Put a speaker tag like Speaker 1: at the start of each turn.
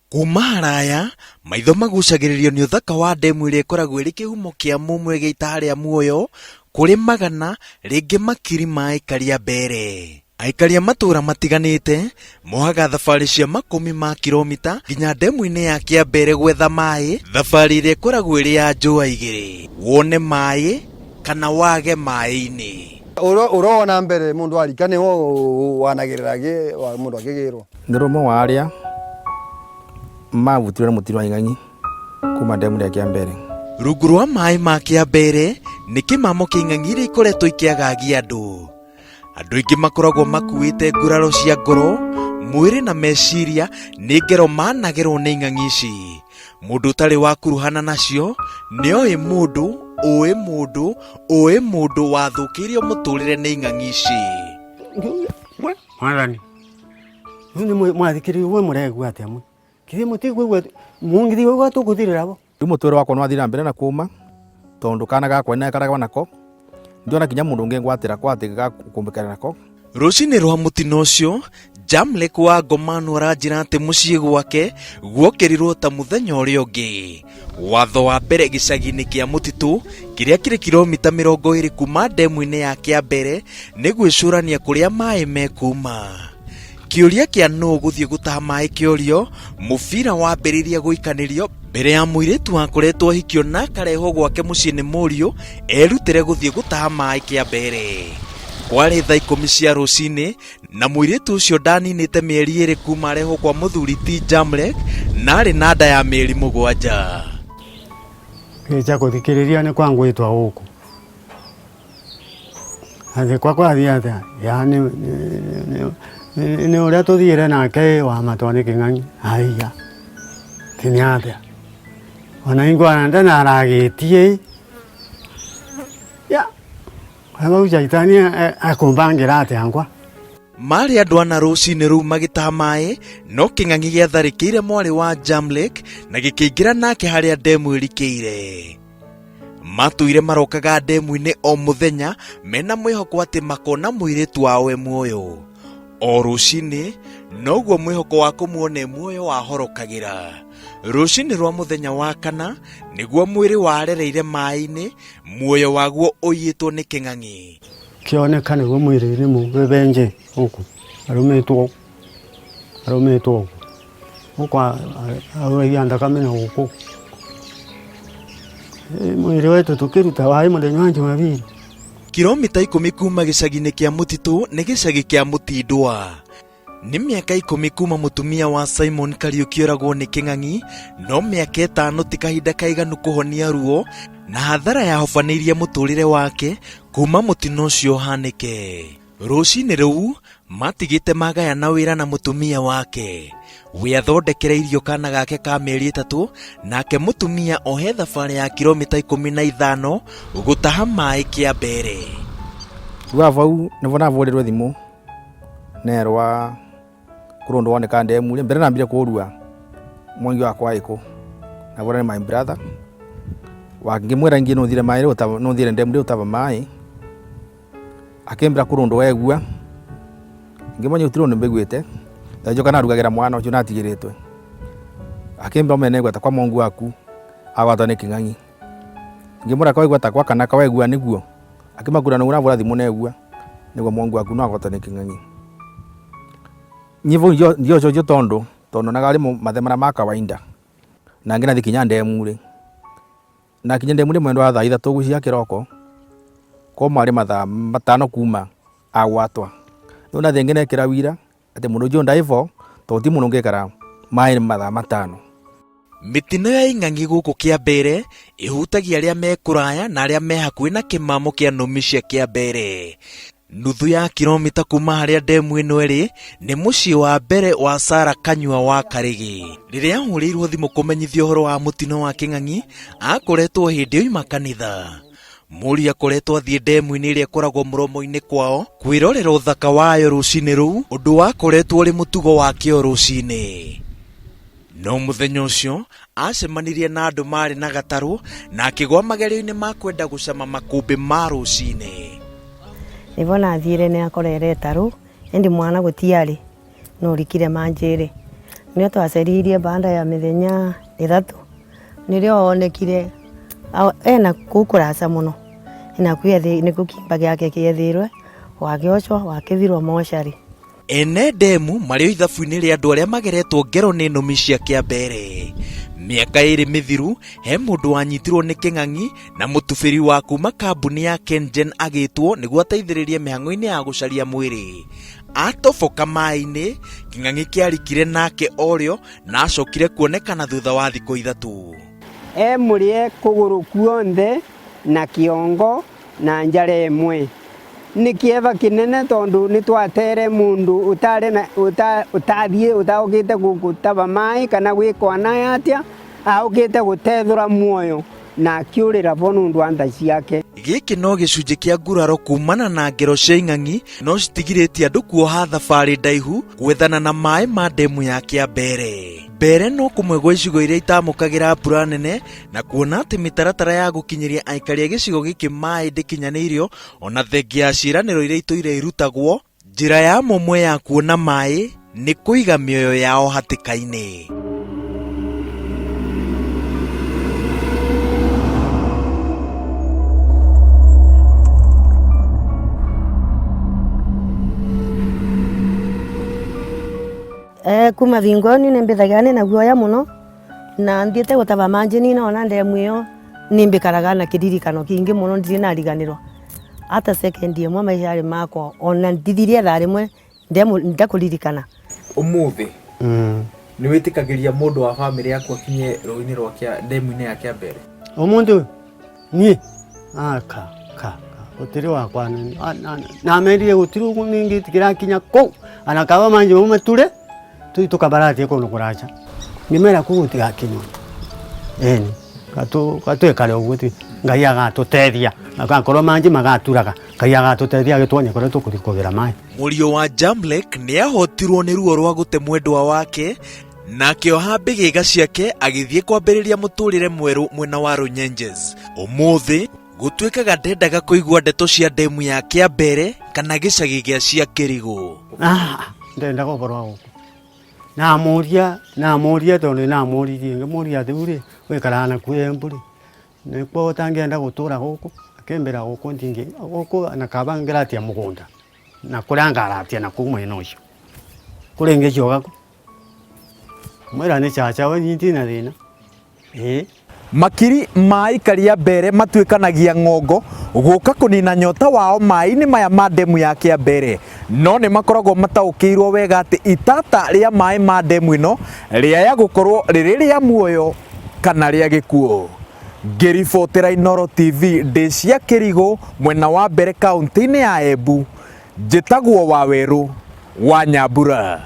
Speaker 1: Kuuma haraya, maitho magucagĩrĩrio nĩ ũthaka wa ndemu ĩrĩa ĩkoragwo ĩrĩ kĩhumo kĩa mũmwe gĩa itaha rĩa muoyo kũrĩ magana rĩngĩ makiri ma aikari a Mbeere. Aikari a matũũra matiganĩte mohaga thabarĩ cia makũmi ma kiromita nginya ndemu-inĩ ya Kĩambeere gwetha maĩ, thabarĩ ĩrĩa ĩkoragwo ĩrĩ ya njũa igĩrĩ, wone maĩ kana wage maĩ-inĩ.
Speaker 2: Ũrona mbere mũndũ arika nĩwe wanagĩrĩra mũndũ akĩgĩrwo.
Speaker 3: Nĩ rũmwe wa arĩa mabutirwo nĩ mũtino wa ing'ang'i kuma ndemu rĩa Kĩambere.
Speaker 1: Rungu rwa maĩ ma Kĩambere nĩ kĩmamo kĩa ing'ang'i iria ikoretwo ikĩagagia andũ. Andũ aingĩ makoragwo makuĩte nguraro cia ngoro, mwĩrĩ na meciria nĩ ngero managerwo nĩ ing'ang'i ici. Mũndũ ũtarĩ wakuruhana nacio nĩoĩ mũndũ ũĩ mũndũ ũĩ mũndũ wathũkĩirio mũtũrĩre nĩ ing'ang'i ici.
Speaker 4: Mwathani rĩu nĩ mwathikĩrĩria ũguo mũregua atĩa mwe kithĩ mũtikuigua mũngĩthigua tũkũthirĩra bo
Speaker 3: Rĩu mũtũrĩre wakwa nĩ wathiĩ na mbere na kũma tondũ kana gakwa nĩ karagwa nako ndiona kinya mũndũ ũngĩ ngwatĩra kwa atĩ gakũmbĩkana nako.
Speaker 1: Rũcinĩ rwa mũtino ũcio, Jamlek wa Ngomano aranjĩra atĩ mũciĩ gwake guokĩrirwo ta mũthenya ũrĩa ũngĩ. Watho wa mbere gĩcagi-inĩ kĩa mũtitũ kĩrĩa kĩrĩ kiromita 20 kuma ndemu-inĩ ya Kĩambere nĩ gwĩcũrania kũrĩa maĩ mekuma. Kĩũria kĩa nũũ gũthiĩ gũtaha maĩ kĩorio, mũbira wambĩrĩirie gũikanĩrio mbere ya mũirĩtu wakoretwo ahikio na akarehwo gwake mũciĩ nĩ mũriũ erutĩre gũthiĩ gũtaha maĩ Kĩambere. Kwarĩ thaa 10 cia rũcinĩ na mũirĩtu ũcio ndaninĩte mĩeri ĩrĩ kuma arehwo kwa mũthuri ti Jamlek na arĩ na nda ya mĩeri 7.
Speaker 4: Kĩcha kũthikĩrĩria nĩ kwa ngwĩtwa gũkũ atĩ kwa kwathiĩ atĩa ya nĩ ũrĩa tũthiĩre nake wa matwa nĩ kĩng'ang'i aiya ti nĩ atĩa ona ingwana ndanaragĩtie ya vau caitani akũmbangĩra atĩa ngwa.
Speaker 1: Marĩ andũ ana rũcinĩ rũu magĩtaha maĩ, no kĩng'ang'i gĩatharĩkĩire mwarĩ wa Jamlek na gĩkĩingĩra nake harĩa ndemu ĩrikĩire. Matũire marokaga ndemu-inĩ o mũthenya mena mwĩhoko atĩ makona mũirĩtu wao e muoyo. O rũcinĩ noguo mwĩhoko wa kũmuona e muoyo wahorokagĩra. Rũcinĩ rwa mũthenya wa kana nĩguo mwĩrĩ warereire maĩ-inĩ, muoyo waguo ũiyĩtwo nĩ kĩng'ang'i.
Speaker 4: Kĩoneka nĩguo mwĩrĩ nĩ mũbebenje gũkũ arũmĩtwo arũmĩtwo gũkũ arũagia thakame na gũkũ mwĩrĩ wetu tũkĩruta waĩ mũthenya wa Jumapili.
Speaker 1: Kiromita 10 kuma gĩcagi-inĩ kĩa Mũtitũ nĩ gĩcagi kĩa Mũtindwa. Nĩ mĩaka 10 kuma mũtumia wa Simon Kariuki oragwo nĩ kĩng'ang'i, no mĩaka 5 ti kahinda kaiganu kũhonia ruo na hathara yahobanĩirie mũtũrĩre wake kuma mũtino ũcio ũhanĩke. Rũcinĩ rũu matigĩte magayana wĩra na mũtumia wake. We athondekere irio kana gake ka mĩeri 3 nake mũtumia ohe thabarĩ ya kiromita 15 gũtaha maĩ Kĩambere.
Speaker 3: Rĩu vau nĩvo navũrĩrwe thimũ nerwa kũrĩ ũndũ woneka ndemu mbere nambire kũrua mwangi wakwa ĩkũ navũra nĩ my brother wangĩmwĩra ingĩ nũthire maĩ nũthire ndemu rĩ ũtava maĩ akĩmbĩra kũrĩ ũndũ wegua ngĩmenya gũtirĩ ũndũ mbiguĩte njoka narugagĩra mwana ũcio natigĩrĩtwe akĩmbĩra ũmenye negua ta kwa mongu waku agwatwa nĩ kĩng'ang'i ngĩmwĩra kawaigua ta kwa kana kawaigua nĩguo akĩmakura nĩguo navũra thimũ negua nĩguo mongu waku no agwatwa nĩ kĩng'ang'i nyivo ndiococio tondũ tondũ naga arĩ mathe marĩa ma kawaida na ngĩnathi kinya ndemu rĩ na kinya ndemu rĩ mwendo wa thaa 3 ũguo cia kĩroko ko marĩ mathaa 5 kuma agwatwa rĩu nathiĩ ngĩnekĩra wira atĩ mũndũ ũcio ndaivo tondũ ti mũndũ ũngĩikara maĩ mathaa 5.
Speaker 1: Mĩtino ya ing'ang'i gũkũ Kĩambere ĩhutagia arĩa me kũraya na arĩa me hakuhĩ na kĩmamo kĩa nũmi cia Kĩambere. Nuthu ya kiromita kuma harĩa ndemu ĩno ĩrĩ nĩ mũciĩ wa mbere wa Sarah Kanyua wa Karĩgĩ. Rĩrĩa ahũrĩirwo thimũ kũmenyithio ũhoro wa mũtino wa kĩng'ang'i, akoretwo hĩndĩ oima kanitha. Mũriũ akoretwo athiĩ ndemu-inĩ ĩrĩa ĩkoragwo mũromo-inĩ kwao kwĩrorera ũthaka wayo rũcinĩ rũu, ũndũ wakoretwo ũrĩ mũtugo wake o rũcinĩ. No mũthenya ũcio acemanirie na andũ marĩ na gatarũ na akĩgwa magerio-inĩ ma kwenda gũcama makũmbĩ ma rũcinĩ.
Speaker 5: Nĩvo nathiire nĩ akorere ĩtarũ ĩndĩ mwana gũtiarĩ no rikire manjĩrĩ. Nĩo twaceririe baada ya mĩthenya 3 nĩrĩo onekire ena kũu kũraca mũno na nĩkuo kĩimba gĩake kĩethirwe wakĩocwo wakĩthirwo mocarĩ.
Speaker 1: Ene ndemu marĩ o ithabu-inĩ rĩa andũ arĩa mageretwo ngero nĩ nũmi cia Kĩambere. Mĩaka 2 mĩthiru he mũndũ wanyitirwo nĩ kĩng'ang'i na mũtubĩri wa kuma kambuni ya KenGen agĩtwo nĩguo ateithĩrĩrie mĩhang'o-inĩ ya gũcaria mwĩrĩ. Atoboka maĩ-inĩ, kĩng'ang'i kĩarikire nake orĩo na acokire kuonekana thutha wa thikũ 3.
Speaker 6: E mũrĩe kũgũrũ kuonthe na kĩongo na njara ĩmwe. Nĩ kĩeva kĩnene tondũ nĩ twatere mũndũ ũtarĩ na ũtathiĩ ũtaũkĩte gũtaba maĩ kana gwĩkwa naye atĩa, aũkĩte gũtethũra muoyo na akĩũrĩra bo nĩ ũndũ wa nda ciake.
Speaker 1: Gĩkĩ no gĩcunjĩ kĩa nguraro kumana na ngero cia ing'ang'i no citigirĩtie andũ kuoha thabarĩ ndaihu gwethana na maĩ ma ndemu ya Kĩambere. Mbere no kũmwe gwa icigo iria itamũkagĩra mbura nene na kuona atĩ mĩtaratara ya gũkinyĩria aikari a gĩcigo gĩkĩ maĩ ndĩkinyanĩirio ona thengia ya ciĩranĩro iria itũire irutagwo, njĩra ya mũmwe ya kuona maĩ nĩ kũiga mĩoyo yao hatĩka-inĩ.
Speaker 5: Kuma vingoni nĩ mbithagia nĩ na guoya mũno na nthiĩte gũtaba manji nina ona ndemu ĩyo nĩ mbikaraga na kĩririkano kĩingĩ mũno ndirĩ nariganĩrwo hata sekendi ĩmwe maisha makwa ona ndithirie thaa rĩmwe ndekũririkana.
Speaker 7: Ũmũthĩ nĩ wĩtĩkagĩria mũndũ wa bamĩrĩ yaku akinye rũĩ-inĩ rwa ndemu-inĩ ya Kĩambere?
Speaker 4: Ũmũthĩ niĩ ka ka gũtirĩ wakwa namerire gũtirĩ ũguo ningĩtigĩra kũu ana kaba manji mau mature tũthiĩ tũkabaratie kũndũ kũraca ngĩmera kũu gũtigakinywo ĩni gatwĩkare ũguo tu Ngai agatũteithia agakorwo manji magaturaga Ngai agatũteithia agĩtuonie kũrĩa tũkũthiĩ kũgĩra maĩ.
Speaker 1: Mũriũ wa Jamlek nĩ ahotirwo nĩ ruo rwa gũte mwendwa wake na akĩoha mbĩgĩga ciake agĩthiĩ kwambĩrĩria mũtũrĩre mwerũ mwena wa Runyenjes. Ũmũthĩ gũtuĩkaga ndendaga kũigua ndeto cia ndemu ya Kĩambere kana gĩcagi gĩa cia Kĩrigũ.
Speaker 4: Ndendaga ũhoro wa gũkũ namũria tondũ namũririe ngĩmũria atĩ rĩu rĩ wĩkaraga na kuo Embu rĩ nĩkuo ũtangĩenda gũtũra gũkũ akĩmbĩra gũkũ ndingĩ gũkũ na kaba ngĩratia mũgũnda na kũrĩa ngaratia na kũu mwena ũcio kũrĩ ngĩcoka kũ mwĩra nĩ caca we niĩ ndirĩ na thĩna ĩĩ.
Speaker 1: Makiri ma aikari a Mbere matuĩkanagia ng'ongo gũka kũnina nyota wao maĩ-inĩ maya ma ndemu ya Kĩambere no nĩ makoragwo mataũkĩirwo wega atĩ itata rĩa maĩ ma ndemu ĩno rĩaya gũkorwo rĩrĩ rĩa muoyo kana rĩa gĩkuũ. Ngĩribotera Inooro TV ndĩ cia Kĩrigũ mwena wa Mbere kaũntĩ-inĩ ya Embu, njĩtagwo Wawerũ wa Nyambura.